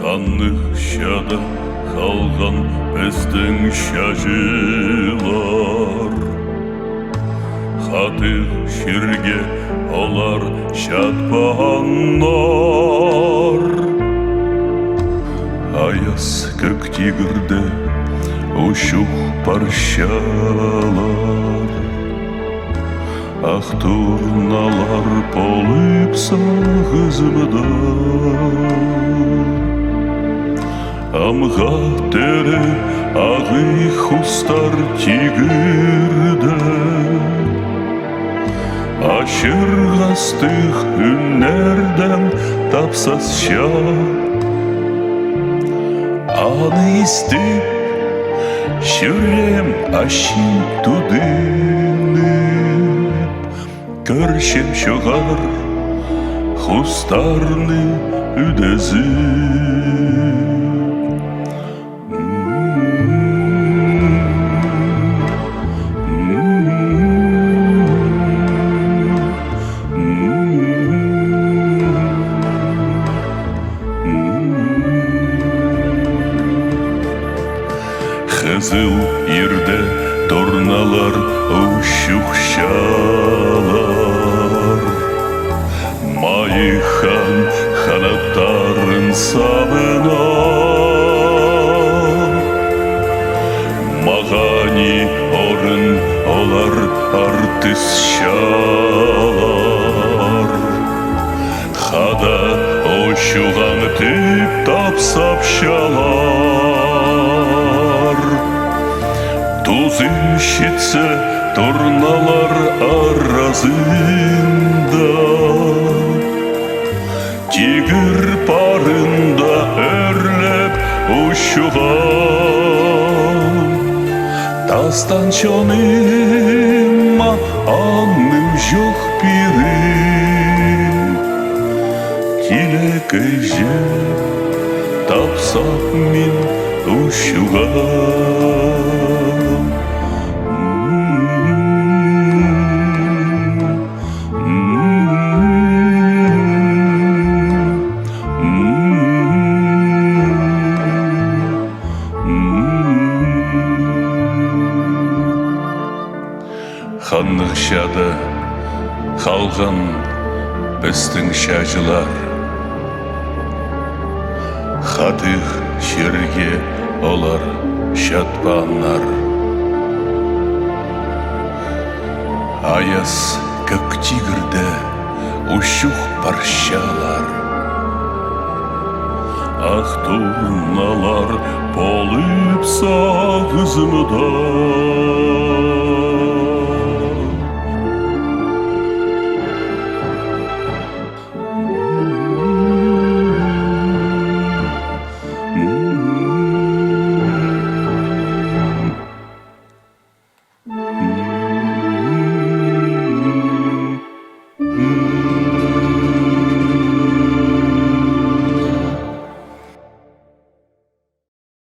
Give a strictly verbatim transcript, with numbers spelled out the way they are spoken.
Ханнығ чаада халған пістің чаҷылар. Хатығ чирге олар чатпааннар. Аяс кӧк тигірде учух парчалар. Ах турналар полып сағызымда. Амға тӧрі ағый хустар тигірде. Ачырғастығ ӱннердең тапсасча. Аны истіп, чӱреем ачым тудынып. Кӧрчем чоғар хустарны ӱдезіп. Хызыл ирде турналар учухчалар. Майыххан ханаттарын сабына. Мағаа ни орын олар артысчалар. Хада учуғ аңытып тапсапчалар. Тузым читсе турналар аразында. Тигір парында ӧрлеп учуғам. Тастан чоныма анным чох пиріп. Тилекейҷе тапсап мин учуғам. Ханнығ чаада халған пістің чаҷылар. Хатығ чирге олар чатпааннар. Аяс кӧк тигірде учух парчалар. Ах турналар полып сағызымда.